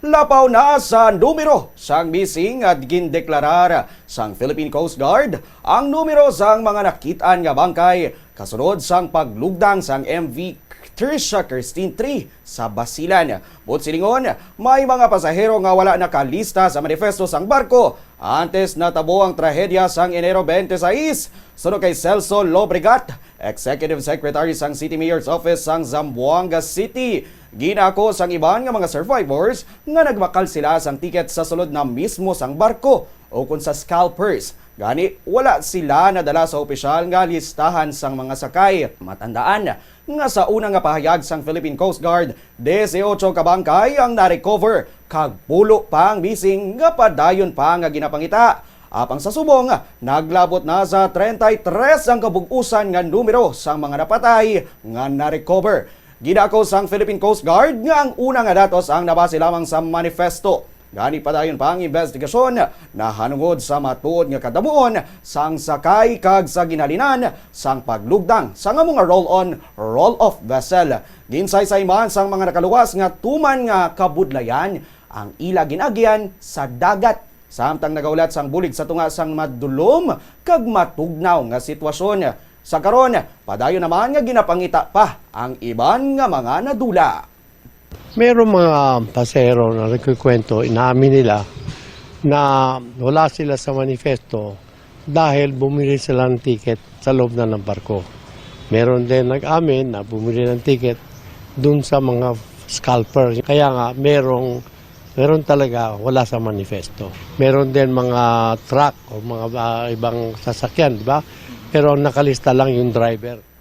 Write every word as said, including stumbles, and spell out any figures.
Lapaw na sa numero sang missing nga gindeklarar sang Philippine Coast Guard ang numero sang mga nakit-an nga bangkay kasunod sang paglugdang sang M V Trisha Christine three sa Basilan. Buot silingon, may mga pasahero nga wala nakalista sa manifesto sang barko antes natabo ang trahedya sang Enero twenty-six. Suno kay Celso Lobregat, Executive Secretary sang City Mayor's Office sang Zamboanga City, ginako sang iban nga mga survivors nga nagbakal sila sang ticket sa sulod na mismo sang barko o kon sa scalpers. Gani, wala sila nadala sa opisyal nga listahan sang mga sakay. Matandaan nga sa una nga pahayag sang Philippine Coast Guard, disiotso ka bangkay ang na-recover kag pulo pa ang missing nga padayon pa nga ginapangita. Apang sa subong, naglabot na sa treinta y tres ang kabug-usan nga numero sang mga napatay nga na-recover. Gidako sang Philippine Coast Guard nga ang una nga datos ang nabase lamang sa manifesto. Gani padayon pa ang investigasyon nahanungod sa matuod nga kadamuon sang sakay kag sa ginhalinan sang paglugdang sang amo nga roll-on, roll-off vessel. Ginsaysay man sang mga nakaluwas nga tuman nga kabudlayan ang ila gin-agyan sa dagat. Samtang nagahulat sang bulig sa tunga sang madulom kag matugnaw nga sitwasyon. Sa karon, padayon naman nga ginapangita pa ang iban nga mga nadula. Mayroong mga pasahero na nagkukwento, inamin nila na wala sila sa manifesto dahil bumili sila ng ticket sa loob na ng barko. Meron din nag-amin na bumili ng ticket dun sa mga scalper. Kaya nga, merong, meron talaga wala sa manifesto. Meron din mga truck o mga, ah, ibang sasakyan, di ba? Pero ang nakalista lang yung driver.